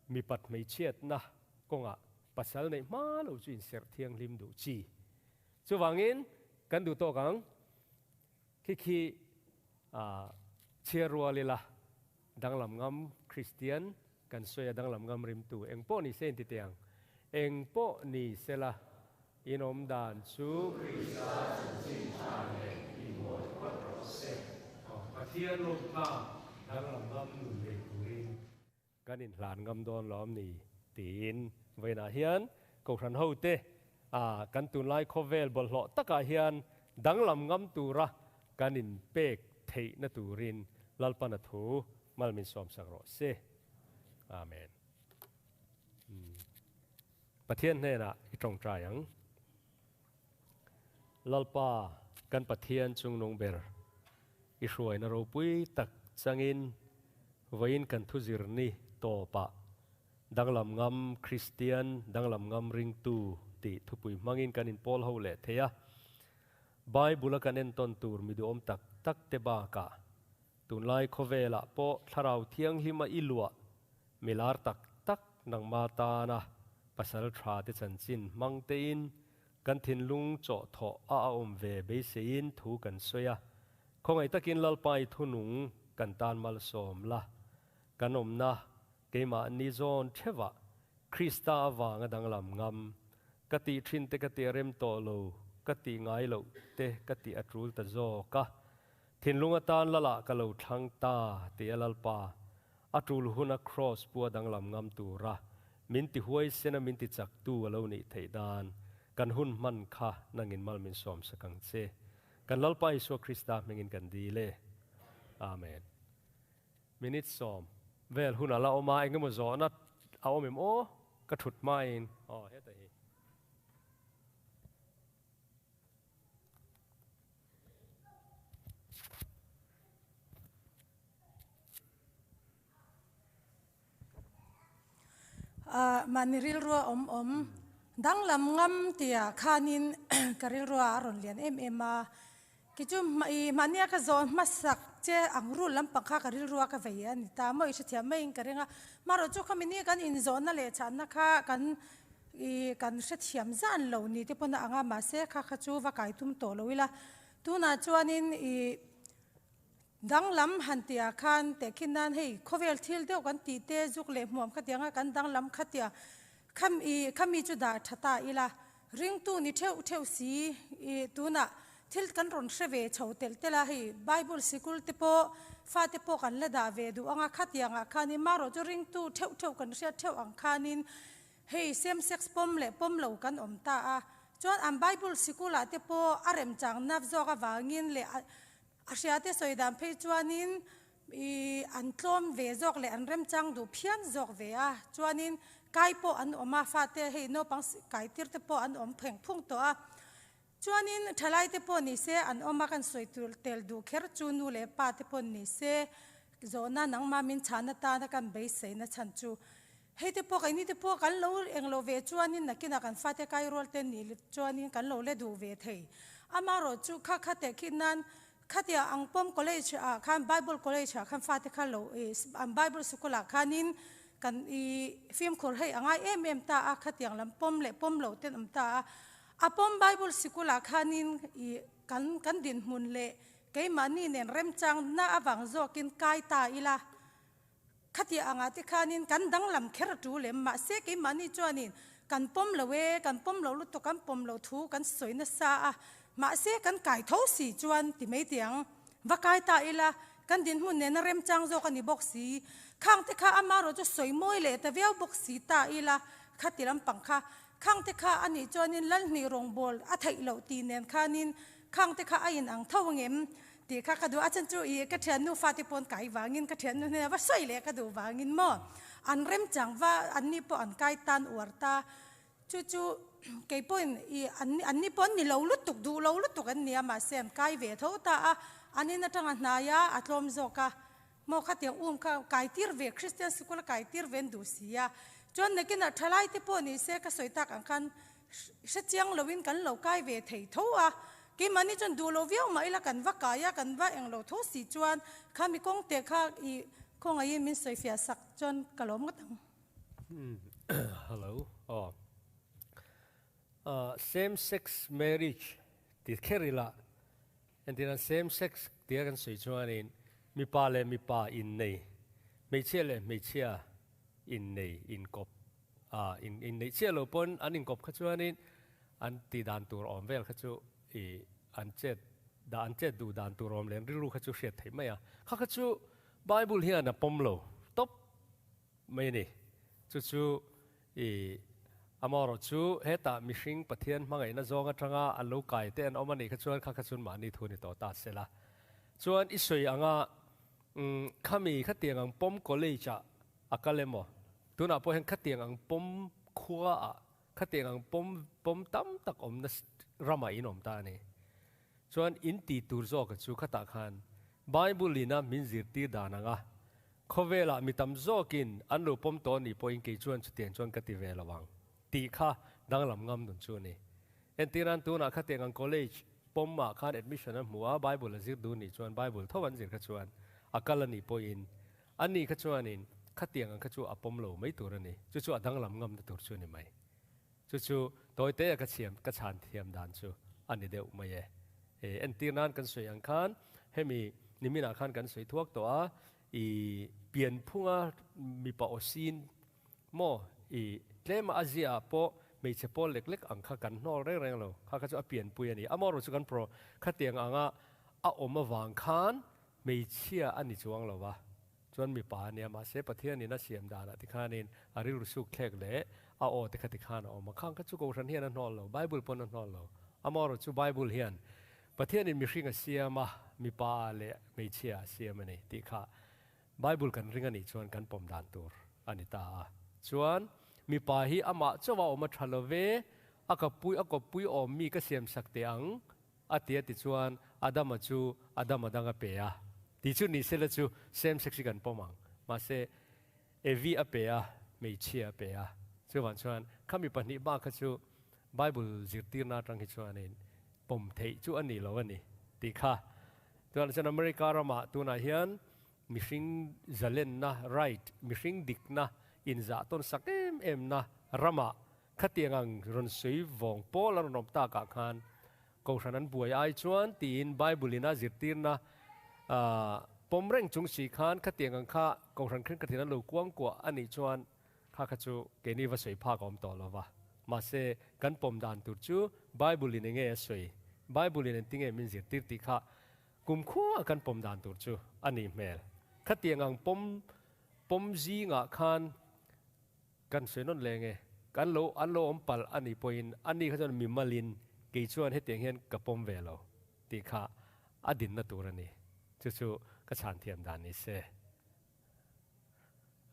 mipat hmeichhiatna kawngah pasal neih hma lo chu inserh thianghlim duh chi. Chuvangin kan duh tawk ang khi khi chhiar rual ila danglam ngam Kristian kan sawi a danglam ngam rimtu eng pawh ni se inti teh ang. Eng pawh ni sela in awm dan chu Krista chanchin tha leh inmawi phawt rawh se. Pathian lawmtlak danglam ngam nun nei turin kan inhlan ngam dawn lawm ni tiin vawiinah hian Kohhran hote kan tunlai khawvel bawlhhlawh takah hian danglam ngam tura kan inpek theihna turin Lalpana thu mal min sawmsak rawh se. Amen. Pathian hnenah i tawngtai ang. Lalpa kan Pathian chungnung ber i hruaina ropui tak changin vawiin kan thuzir ni tawpah danglam ngam Kristian, danglam ngam ringtu tih thupui hmangin kan inpawl ho leh thei a. Bible-a kan entawn tur mi duhawm tak tak te bakah tunlai khawvelah pawh Thlarau Thianghlima i luah mi lar tak tak nangma tana pasal tha te chanchin hmang tein kan thinlung chawh thawh a a awm ve beiseiin thu kan sawi a. Khawngaih takin Lalpa i thunung kan tan malsawm la, kan awmna keimahni zawn theuhah Krista avanga danglam ngam, ka tih thin te ka tih a rem tawh lo, ka tih ngai loh te ka tih a tul ta zawk a. Thinlung atan Lalah ka lo thlang ta tih a Lalpa, a tul huna Kraws pua danglam ngam tura min ti huaisena min ti chaktu a lo nih theih nan kan hun hman kha nangin mal min sawmsak ang che. Kan Lalpa Isua Krista hmingin kan dil e. Amen. Minute 10 vel hun a la awm a, engemaw zawhna a awm em aw? Ka thut hmain aw heta hi. Mahni rilrua awm awm danglam ngam tia khanin ka rilrua a rawn lian em em a. Kei chu mahnia ka zawh hmasak che ang rul lampang kha ka rilrua ka vei a ni ta maw i hrethiam maiin ka ring a. Marawh chu khami ni kan inzawhna leh chhanna kha kan kan hrethiam zan lo ni te pawn a ang a, mahse kha kha chu va kai tum tawh lo ila. Tunah chuanin i Danglam han tih ah khan tehkhin nan hei khawvel thil deuh kan tih te zuk leh hmuam khatiang a kan danglam khatia kham i khami chu dah tha ta ila ringtu ni theuh theuh si i tunah thil kan rawn hre ve chho telh telh a hei bible sikul te pawh fate pawh kan la dah ve duh anga khatiang ah khanin marawh chu ringtu theuh theuh kan hriat theuh ang khanin hei same sex pawm leh pawm lo kan awm ta a chuan an bible sikul ah te pawh a remchang nap zawk avangin leh A hriate sawi dan phei chuanin i an tlawm ve zawk leh an remchang duh phian zawk ve a, chuanin kai pawh an awm a, fate hei naupang kai tir te pawh an awm pheng phung tawh a, chuanin thalai te pawh ni se an awm a, kan sawi tur tel duh kher chu nu leh pa te pawh ni se zawhna nangmah min chhan atana kan beiseina chhan chu hei te pawh keini te pawh kan lo englo ve chuanin nakinah kan fate kai rual te nih chuanin kan lo le duh ve thei. Amaherawh chu kha kha teh khi nan khatia ang pawm college ah khan Bible college ah khan fate kha lo an Bible sikul ah khanin kan i fimkhur hei a ngai em em ta a khatiang lam pawm leh pawm lo ten awm ta a. A pawm Bible sikul ah khanin i kan kan dinhmun leh keimahni nen remchang na avang zawkin kai ta ila. Khatiah angah te khanin kan danglam kher a tul em? Mahse keimahni chuanin kan pawm lo e, kan pawm lo lutuk, kan pawm lo thu kan sawi nasa a, mahse kan kai tho si chuan ti mai teh ang. Va kai ta ila, kan dinhmun nena remchang zawk a ni bawk si. Khang te kha amarawh chu sawi mawi leh ta viau bawk si ta ila, khati lampang kha. Khang te kha a nih chuanin Lalhnih rawngbâwl a theih loh tih nen khanin khang te kha a inang tho angem? Tih kha ka duh a, chan chu i ka thiannu fate pawn kai vangin ka thiannu hnenah va sawi leh ka duh vangin maw an remchang va anni pawh an kai tan uar ta chu chu kei pawhin i an anni pawh an ni lo lutuk duh lo lutuk an ni a mahse an kai ve tho ta a an in atanga hnai a a tlawm zawk a maw khatiang um kha kai tir ve Christian sikul a kai tir ve an duh si a chuan nakinah thalai te pawh ni se ka sawi tak ang khan Hrechiang loin kan lo kai ve thei tho a, keimahni chuan duh lo viau mah ila kan va kai a, kan va eng lo tho si chuan kha mi kawng te kha i khawngaihin min sawifiah sak chuan ka lawm ngawt ang. Hello aw. Same sex marriage ti kher ila entirnan same sex tia kan sawi chuanin mipa leh mipa innei, hmeichhia leh hmeichhia innei inkawp A in inneih chiah lo pawn an inkawp kha chuanin an tih dan tur awm vel kha chu i an chet dah an chet duh dan tur awm leh an rilru kha chu hriat theih mai a. Kha kha chu Bible hian a pawm lo tawp mai a ni. Chu chu i amaherawh chu hetah mihring Pathian hmangaihna zawng atanga an lo kai te an awm a nih kha chuan kha kha chuan mahni thu ni tawh ta se la. Chuan i sawi anga khami khatiang ang pawm college ah a kal emaw? Tunah pawh hian khatiang ang pawm khuaah, khatiang ang pawm pawm tam tak awmna ramah in awm ta a ni. Chuan in ti tur zawka chu khatah khan Bible ina min zirtir dan anga khawvelah mi tam zawkin an lo pawm tawh anih pawhin kei chuan chutiang chuan ka ti ve lo ang tih kha danglam ngam nun chu a ni. Entirnan tunah khatiang ang college pawmah khan admission an hmu a, Bible a zir duh nih chuan Bible tho an zir kha chuan a kal anih pawhin Ani kha chuanin khatiang ang kha chu a pawm lo mai tur a ni. Chu chu a danglam ngamna tur chu a ni mai. Chu chu tawite a ka chhiam, ka chhan thiam dan chu a ni deuh mai e. E, entir nan kan sawi ang khan hemi niminah khan kan sawi thuak tawh a, i pianphunga mipa aw sin maw i tlema a ziaah pawh hmeichhe pawl lek lek ang kha kan hnawl reng reng lo. Kha kha chu a pianpui a ni. Amaherawhchu chu kan pro khatiang anga a awm avang khan Hmeichhia a ni chuang lo va, chuan mipa a nia, mahse Pathianin a siam danah tikhanin a rilru suk thlek leh a aw te kha tikhan a awm a, khang kha chu Kohhran hian a hnawl lo, Bible pawn a hnawl lo. Amaherawhchu Bible hian Pathianin mihring a siam a, mipa leh hmeichhia a siam a ni tih kha Bible kan ring a nih chuan kan pawm dan tur a ni ta a. Chuan mipa hi amah chauh a awm a tha lo ve, a kapui a kawppui awm mi ka siam sak teh ang a ti a ti chuan Adama chu Adama dang a pe a ti chu ni sela chu same sex hi kan pawm ang. Mahse Evi a pe a, hmeichhia a pe a. Chuvang chuan khami pahnih bak kha chu Bible zirtirna atang hi chuanin pawm theih chu a ni lo a ni tih kha. Tunah chuan America ramah tunah hian mihring zalenna, right, mihring dikna inzah tawn sak em em na ramah khatiang ang rawn sawi vawng pawl a rawn awm takah khan Kohhran an buai ai chuan tiin Bible in a zirtirna pawm reng chung si khan khatiang ang kha Kohhran khenkhatin an lo kuang kuah a nih chuan kha kha chu keini va sawi phak a awm tawh lo va. Mahse, kan pawm dan tur chu Bible in enge a sawi, Bible in engtinge min zirtir tih kha kumkhua kan pawm dan tur chu a nih hmel. Khatiang ang pawm pawm zingah khan Kan sawi nawn leng e, kan lo an lo awm palh a nih pawhin a ni kha chuan mi malin kei chuan hetiang hian ka pawm ve lo tih kha a dinna tur a ni. Chu chu ka chhan thiam dan ni se.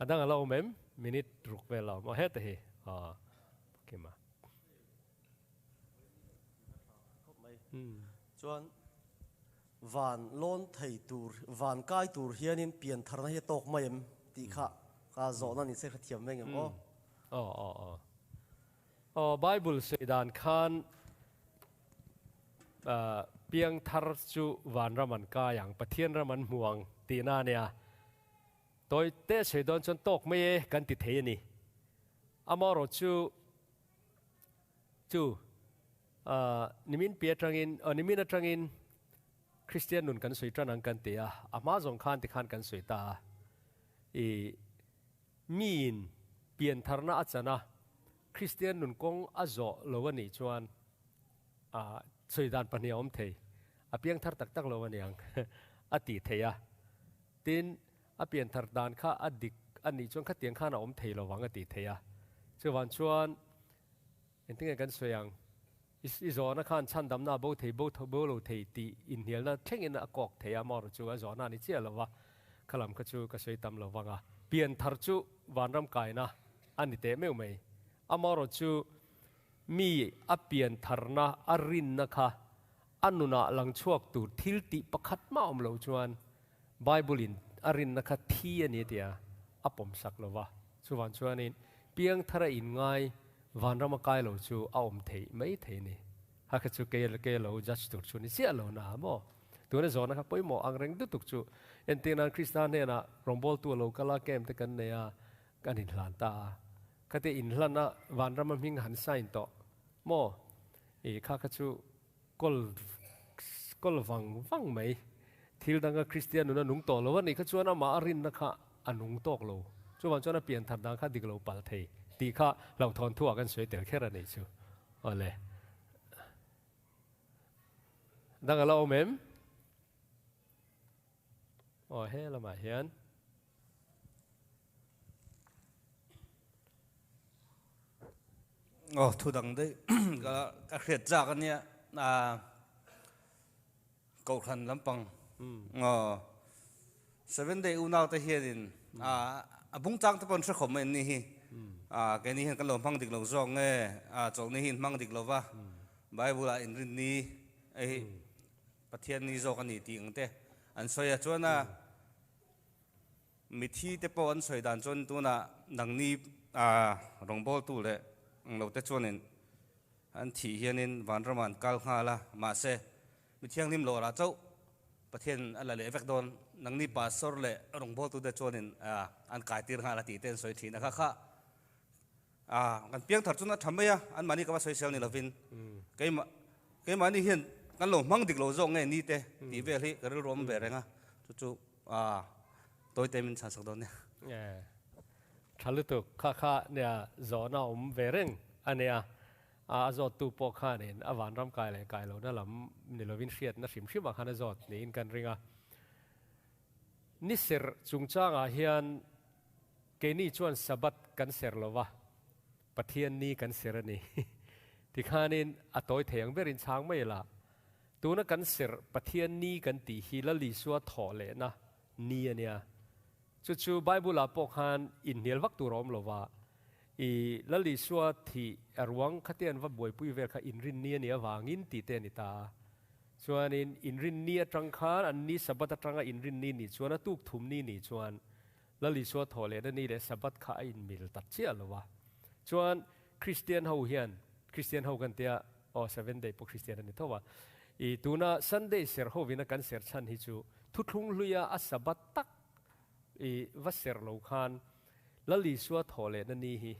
A dang a la awm em? Minute ruk vel a awm. Aw heta hi. Aw Kima. Chuan van lawn thei tur, van kai tur hianin pian tharna hi a tawk mai em tih kha ka zawhna ni se hrethiam veng em aw. Aw aw aw. Aw Bible sawi dan khan piang thar chu vanram an kai ang, Pathian ram an hmu ang tihna a nia. Tawi te sawi dawn chuan tawk mai e kan ti thei a ni. Amaherawhchu chu Nimin pi atangin, nimin atangin Kristian nun kan sawi tan ang kan ti a, a hma zawng khan tikhan kan sawi ta a. I miin piantharna a chan a, Kristian nun kawng a zawh lo a nih chuan sawi dan pahnih a awm thei. A piangthar tak tak lo a niang a tih thei a. Tin, a pianthar dan kha a dik a nih chuan khatiang khan a awm thei lo vang a tih thei a. Chuvang chuan Engtinge kan sawi ang? I zawhna khan chhandamna a bo thei, bo bo lo thei tih inhnialna thlengin a kawk thei a, amaherawh chu a zawhna a ni chiah lo va, kha lam kha chu ka sawi tam lo vang a. Pian thar chu vanram kaina a ni teh meuh mai. Amaherawh chu mi a pian tharna, a rinna kha a nunah lang chhuak tur thil tih pakhat mah awm loh chuan Bible-in a rinna kha thi a ni tia a pawmsak lo va. Chuvang chuanin piangthara inngai vanrama kai lo chu a awm theih mai thei a ni. Ha kha chu kei kei lo judge tur chu ni chiah lo na maw? Tuna zawhna kha pawimawh ang reng dutuk chu entir nan Krista hnenah rawngbawltu a lo kal a, camp te kan nei a, kan inhlan ta a. Khatia inhlan a vanrama hming han sign tawh maw? I kha kha chu Kawl kawl vang vang mai. Thil danga Kristian nun a nung tawh lo a nih kha chuan amah a rinna kha a nung tawk lo. Chuvang chuan a pian thar dan kha dik lo palh thei tih kha hlauhthawn thu ah kan sawi tel kher a nih chu. Awle. Dang a la awm em? Aw he lamah hian. Aw thu dang daih ka ka hriat chak a nia a kohhran lampang aw seven day unau te hianin a a bung chang te pawh an hre khawp mai an ni hi a keini hian kan lo hmang dik lo zawk nge a chawlhni hi in hmang dik lo va bible ah inrinni hei Pathian ni zawk a ni tih ang te an sawi a chuan a Mithi te pawh an sawi dan chuan tunah nangni rawngbawltu leh englo te chuanin an thih hianin vanramah an kal nghal a, mahse mi thianghlim lawrah chauh Pathian a la leh vek dawn, nangni pastor leh rawngbawltu te chuanin an kaitir nghal a tih te an sawi thin a kha kha kan piangthar chuan a tha mai a, anmahni ka va sawisel ni lovin keimah keimahni hian kan lo hmang dik lo zawk nge ni te tih vel hi ka rilru awm ve reng a, chu chu tawi te min chhansak dawn nia. Tha lutuk kha kha nia zawhna awm ve reng a nia, a zawttu pawh khanin a vanram kai leh kai lohna lam ni lovin hriatna hrim hrim ah khan a zawt niin kan ring a. Ni serh chungchangah hian Keini chuan Sabbath kan ser lo va, Pathian ni kan ser a ni. Tikhanin a tawi thei ang berin chhang mai la. Tuna kan serh Pathian ni kan tih hi Lal Isua thawh lehna ni a nia. Chu chu Bible-ah pawh khan inhnial vak tur a awm lo va, i Lal Isua thih a ruang khate an va buaipui vel kha inrin ni a nih avangin tih te a ni ta a. Chuanin inrin ni atang khan an ni Sabbath atanga inrin ni nih chuan a tuk thum ni nih chuan Lal Isua thawh lehna ni leh Sabbath kha a inmil tak chiah lo a. Chuan Kristian ho hian, Kristian ho kan tia, aw Seventh Day pawh Kristian a ni tho a, i tuna Sunday serh hovina kan serh chhan hi chu thuthlung hluia a Sabbath tak i va serh lo khan Lal Isua thawh lehna ni hi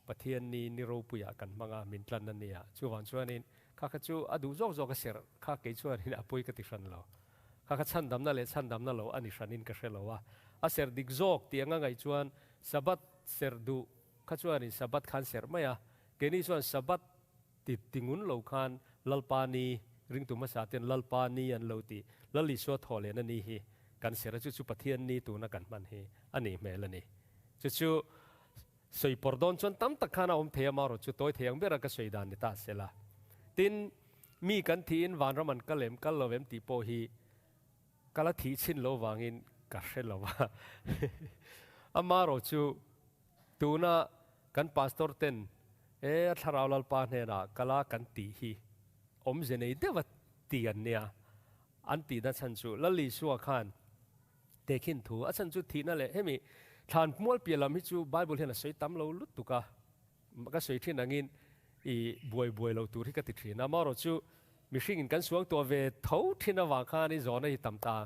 Pathian ni ni ropuiah kan hmang a, min tlanna nia. Chuvang chuanin kha kha chu a duh zawk zawk a serh kha kei chuanin a pawi ka ti hran lo. Kha kha chhandamna leh chhandamna lo a ni hranin ka hre lo a. A serh dik zawk tih anga ngaih chuan Sabbath serh duh kha chuanin Sabbath khan serh mai a. Keini chuan Sabbath ti tingun lo khan Lalpa ni, ringtu hmasa ten Lalpa ni an lo ti, Lal Isua thawh lehna ni hi kan serh a, chu chu Pathian ni tuna kan hman hi a nih hmel a ni. Chu chu Sawi pawr dawn chuan tam tak khan a awm thei a, marawh chu tawi thei ang bera ka sawi dan ni ta se la. Tin, mi kan thihin vanram an kal em, kal lo em tih pawh hi ka la thih chhin lo vangin ka hre lo a. Amarawh chu tuna kan pastor ten e a thlarau Lalpa hnenah kala kan tih hi awmze nei deuha ti an nia. An tihna chhan chu Lal Isua khan Tehkhin thu a chhan chu thihna leh hemi thlan mual piah lam hi chu Bible hian a sawi tam lo lutuk a, ka sawi thin angin i buai buai lo tur hi ka ti thin a, amaherawh chu mihring in kan suang tuah ve tho thin avang khan i zawhna hi tam ta.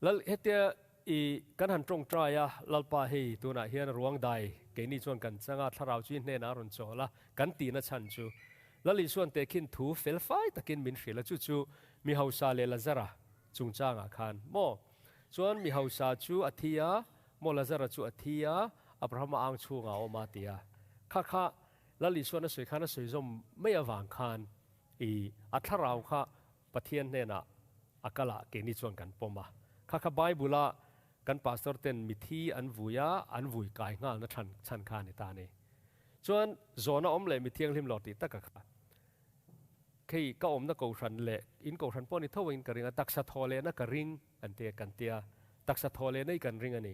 Lal hetia i kan han tawngtai a, Lalpa hei tunah hian ruang dai keini chuan kan chang a, thlarau chu i hnenah a rawn chawl a, kan tihna chhan chu Lal Isuan tehkhin thu felfai takin min hrilh a, chu chu mi hausa leh Lazara chungchangah khan maw? Chuan mi hausa chu a thi a, maw Lazara chu a thi a, Abrahama ang chhungah a awm a ti a. Kha kha Lal Isuan a sawi khan a sawi zawm mai avang khan i a thlarau kha Pathian hnenah a kal ah keini chuan kan pawm a. Kha kha Bible a kan pastor ten mithi an vui a, an vui kai nghalna chhan chhan kha a ni ta a ni. Chuan zawhna awm leh mithianghlim lawr tih taka kha. Khei ka awmna kohhran leh in kohhran pawh ni tho in ka ring a, taksa thaw lehna ka ring an ti a, kan ti a, taksa thaw lehna hi kan ring a ni.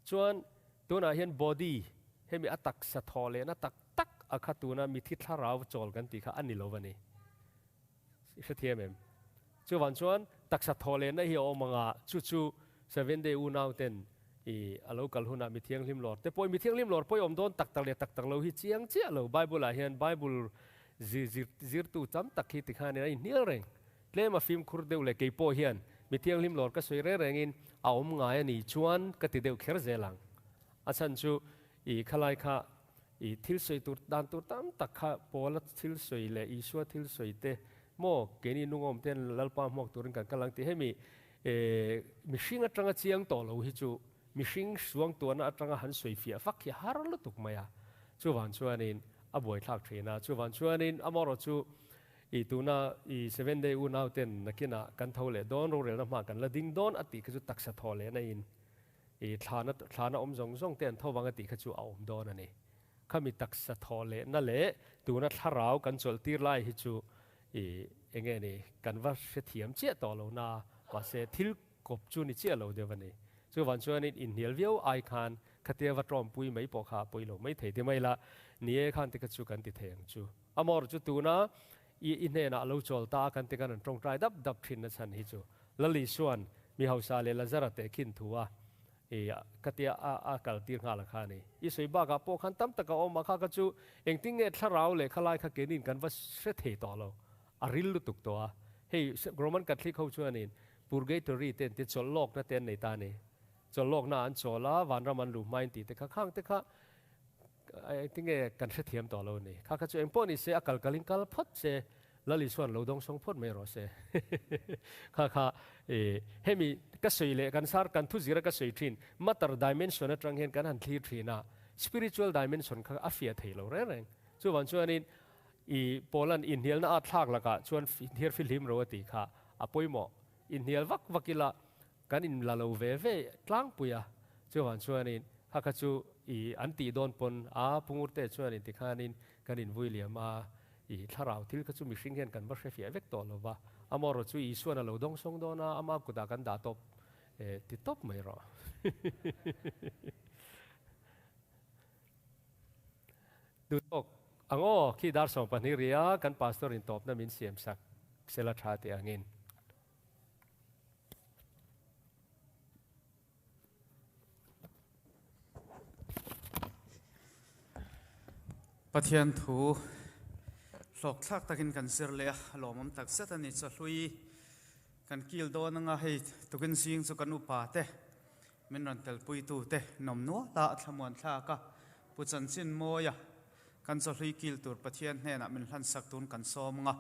Chuan tunah hian body, hemi a taksa thaw lehna tak tak a kha tuna mithi thlarau chawl kan tih kha a ni lo a ni. I hrethiam em? Chuvang chuan taksa thaw lehna hi a awm ang a, chu chu Seventh Day unau ten i a lo kal hunah mi thianghlim lawr te pawh, mi thianghlim lawr pawh i awm dawn tak tak leh tak tak lo hi chiang chiah lo. Bible ah hian Bible zir zir zirtu tam tak hi tikhan in a inhnial reng. Tlem a fimkhur deuh leh kei pawh hian mi thianghlim lawr ka sawi reng rengin a awm ngai a ni chuan ka ti deuh kher zel ang. A chhan chu i khalai kha i thil sawi tur dan tur tam tak kha Paula thil sawi leh Isua thil sawi te maw keini nungawm ten Lalpa hmuak turin kan kal ang tih hemi mihring atanga chiang tawh lo hi chu mihring suangtuahna atanga han sawi fiah fak hi har lutuk mai a, chuvang chuanin a buaithlak thin a, chuvang chuanin amaherawh chu i tuna i Seven Day unau ten nakinah kan tho leh dawn rorelna hma kan la ding dawn a tih kha chu taksa thaw lehna in i thlana thlana awm zawng zawng te an tho vang a tih kha chu a awm dawn a ni. Khami taksa thaw lehna leh tuna thlarau kan chawlh tir lai hi chu i enge ni kan va hrethiam chiah tawh lo na, mahse thil kawp chu ni chiah lo deuh a ni. Chuvang chuanin inhnial viau ai khan khatia va tawmpui mai pawh kha a pawi lo mai thei ti mai la, ni e khan te kha chu kan ti thei ang chu. Amawr chu tuna i i hnenah a lo chawl ta a kan ti khan an tawngtai dap dap thin na chhan hi chu Lal Isuan mi hausa leh Lazara tehkhin thu a I ka tia a a kal tir nghal a kha a ni. I sawi bakah pawh khan tam tak a awm a, kha kha chu engtin nge thlarau leh khalai kha kenin kan va hre thei tawh lo, a ril lutuk tawh a. Hei Roman Catholic ho chuanin Purgatory te an ti, chawlh lawkna te an nei ta a ni. Chawlh lawkna an chawl a, vanram an luh hmain tih te kha khang te kha engtin nge kan hrethiam tawh lo a ni. Kha kha chu engpawh ni se a kal kalin kal phawt se, Lal Isuan lo dawng sawng phawt mai rawh se. Kha kha i hemi ka sawi leh kan sar kan thu zira ka sawi thin matter dimension atang hian kan han thlir thin a, spiritual dimension kha a fiah thei lo reng reng. Chuvang chuanin i Paula'n inhnialna a thlak lakah chuan thiar fihlim ro a tih kha a pawimawh. Inhnial vak vak ila kan in la lo ve ve tlangpui a, chuvang chuanin kha kha chu i an tih dawn pawn a pungurte chuanin tikhanin kan invui liam a, i thlarau thil kha chu mihring hian kan va hrefiah vek tawh lo va, Amaherawh chu Isuan a lo dawng sawng dawn a, ama kutah kan dah tawp ti tawp mai rawh. Duhtawk ang aw, khi dar 12 ria kan pastor in tawpna min siam sak sela tha teh angin. Pathian thu hlawk thlak takin kan zir leh a, a lawmawm tak zet a ni. Chawhlui kan kil dawn anga hei tukin zing chu kan upa te min rawn telpuitu te nawm nual a, a thlamuan thlak a, Pu Chanchin Mawia kan chawhlui kil tur Pathian hnenah min hlansak tun kan sawm anga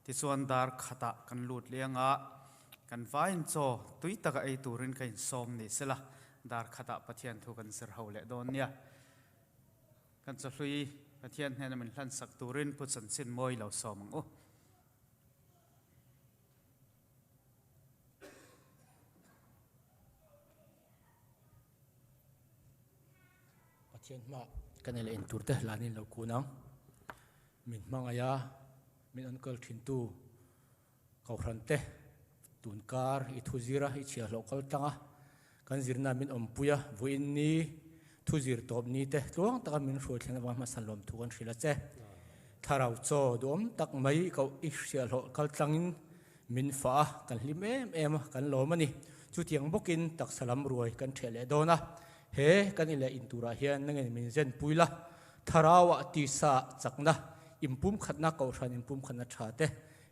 Tichuan dar khatah kan lut leng a, kan vain chaw tui taka ei turin ka insawm ni sela, dar khatah Pathian thu kan zir ho leh dawn nia. Kan chawhlui Pathian hnena min hlansak turin Pu Chanchin Mawi lo sawm ang u. Pathian hma kan ei leh in tur te hlanin lo kun ang. Min hmangaih a, min enkawl thintu Kohhran te tun kar i thu zir a, i chhiahhlawh kal tlang a, kan zirna min awmpui a, vawiin ni thu zir tawp ni te tluang taka min hruai thlen avang hmasa lawm thu kan hrilh a che. Thlarau chaw duhawm tak mai i koh i hriahhlawh kal tlangin min fah a, kan hlim em em a, kan lawm a ni. Chutiang bawkin taksa lam ruai kan ṭheh leh dawn a, he kan i leh in turah hian nangin min zenpui la, Thlarauah tisa chakna, inpumkhatna, Kohhran inpumkhatna tha te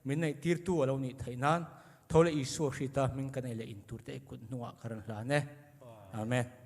min neih tirtu a lo nih theih nan Tho leh Isua Hrita hming ka nei leh in turte i kut hnungah ka rawn hlan e. Amen.